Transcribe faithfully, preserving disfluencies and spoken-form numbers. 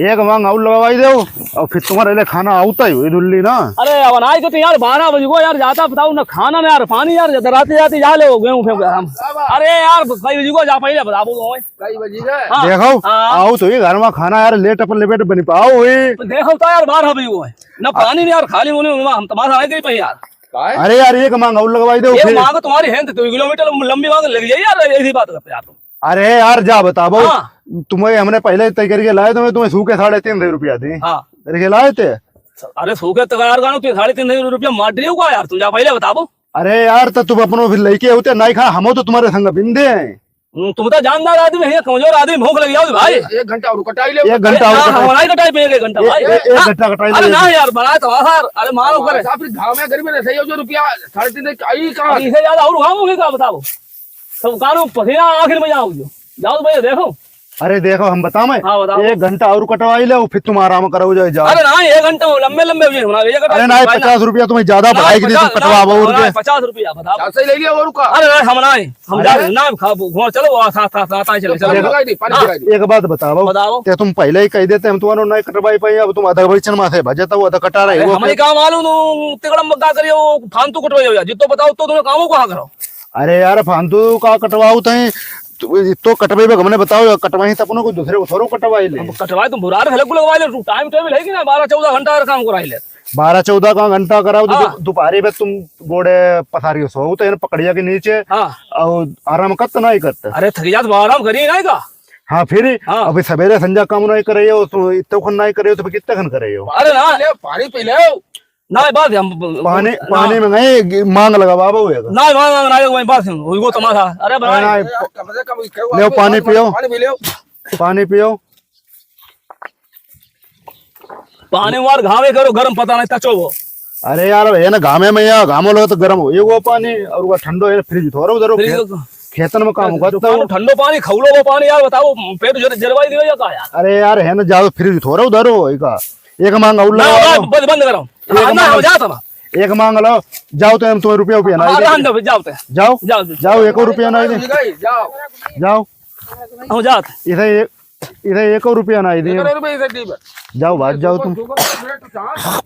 एक मांग और लगवाई देउ, और फिर तुम्हारे लिए खाना आवता ही हुई दुल्ली ना। अरे, अब नाई तो यार, बारह बज गो यार, जाता बताओ ना खाना ना यार, पानी यार, जाते जाते जा ले गेहूं फेंक हम। अरे यार, कई बज गो, जा पहले बताओ तो। कई बज गए? हाँ। देखो, हाँ। आओ तो ये घर में खाना यार, लेट अपन लेट बन पाओ हुई। तो देखो तो यार, बारह बज गो है ना, पानी नहीं यार, खाली मुनी हम तमाशा है कहीं पे यार। काय? अरे यार, एक मांग और लगवाई देउ एक फिर। मांग तुम्हारी है तो दो किलोमीटर लंबी मांग लग जाए यार, ऐसी बात करते यार तुम। अरे यार, जा बताओ। हाँ। तुम्हें हमने पहले तय करके लाए, तुम्हें, तुम्हें सूखे साढ़े तीन सौ रुपया दी। हाँ। करके लाए थे। अरे सूखे तो यार गानो, तू साढ़े तीन सौ रुपया मार रही हो का यार, तुम जा पहले बताओ। अरे यार, तो तुम अपनो फिर लेके होते, नहीं खा, हम तो तुम्हारे संग बिंदे हैं। हम्म, तुम तो जानदार आदमी है, कमजोर आदमी, भूख लग जाओ भाई। एक घंटा और कटाई ले। एक घंटा और हाँ, कटाई। हमारा ही कटाई पे एक घंटा ए-, भाई। ए-, एक हाँ। घंटा कटाई अरे ले। ना यार, बड़ा तो आसार, अरे मारो करे। साहब, फिर घाव में गर्मी में सही हो जो रुपया साढ़े तीन सौ आई कहाँ? अब इसे ज्यादा और घाव होगी क्या बताओ? सब कारो पसीना आखिर में जाओ जो। जाओ तो भैया देखो। अरे देखो, हम बताओ मैं, हाँ, बताओ। एक घंटा और कटवाई ले, फिर तुम आराम करो जाए, जाओ। अरे ना, एक घंटा वो लंबे लंबे हो जाए, हमारा एक घंटा अरे ना, भाई ना। पचास रुपया तुम्हें ज्यादा ना, बढ़ाई के पचास, तुम कटवाओ ना, और ना, के। पचास रुपया बताओ। चार सौ ले लिया और का? अरे ना, हम ना, हम अरे। जा रहे ना, खा, घुमा, चलो, आ, साथ, साथ, साथ, आए चले, चलो। पानी भिगाई दे, पानी हाँ। भिगाई दे। एक बात बताओ, बताओ। ते तुम पहले ही कह देते, हम तुम्हारा नहीं कटवाई पाए, अब तुम आधा वचन माथे भजे तो वो आधा कटा रहे अरे, हो, हमें फिर क्या मालूम, तुम तिकड़म बग्गा करियो, फालतू कटवाई हो यार, जितो बताओ तो तुम्हें कामों को हाँ करो। अरे यार, फालतू का कटवाओ तई, तू, तो कटवाई बे, हमने बताओ, कटवाई तो अपनों को दूसरे को थोड़ो कटवाई ले। अब कटवाई तुम बुरा रे, हलक लगवाई ले, तू टाइम टेबल है कि ना, बारह चौदह घंटा का काम कराई ले। बारह चौदह का घंटा कराओ, तो हाँ। दो-, दोपहरी में तुम गोड़े पसारियो सो, तो यार पकड़िया के नीचे हाँ। और आराम करता नहीं करता। अरे थक जात, आराम करिए ना का? हाँ, फिर हाँ। अभी सवेरे संजा काम नहीं करे हो, तो इतने खन नहीं करे हो, तो फिर कितने खन करे हो? अरे ना। ले, पानी पी ले। ना, बस हम पानी, ना। पानी में गए, मांग लगा बाबा हुए का। ना, मांग, मांग, ना, वही बस, वही वो तमाशा। अरे भाई। ना, यार, कम से कम इसके ले, बाद पानी पानी, पियो। पानी पी ले। पानी पियो। पानी मार घामे करो, गरम पता नहीं तचो वो। अरे यार, है ना घामे में या घामो लगे तो गरम हो, ये वो पानी और वो ठंडो है, फ्रिज थोड़ा उधर हो, फ्रिज खेत, तो खेतन में काम अरे, होगा तो तो। पानी, ठंडो पानी, खौलो वो पानी यार, बताओ, पेट जर-, जरवाई दियो या का यार? अरे यार, है ना, जाओ फ्रिज थोड़ा उधर हो, एक, एक मांग और ना, लगा ना, दो। बंद, बंद करो। एक हाँ, ना, मांग, हो जाता ना। एक मांग लो, जाओ तो हम तुम्हें रुपया, रुपया ना हाँ, दे। रहन दो, जाओ तो। जाओ, जाओ, जाओ, जाओ। एक और रुपया ना दे। जाओ। जाओ। हो जात। इधर एक, इधर एक और रुपया ना दे। एक और रुपया इधर दे बस। जाओ, बात जाओ तुम। सुगर, सुगर, सुगर, सुगर,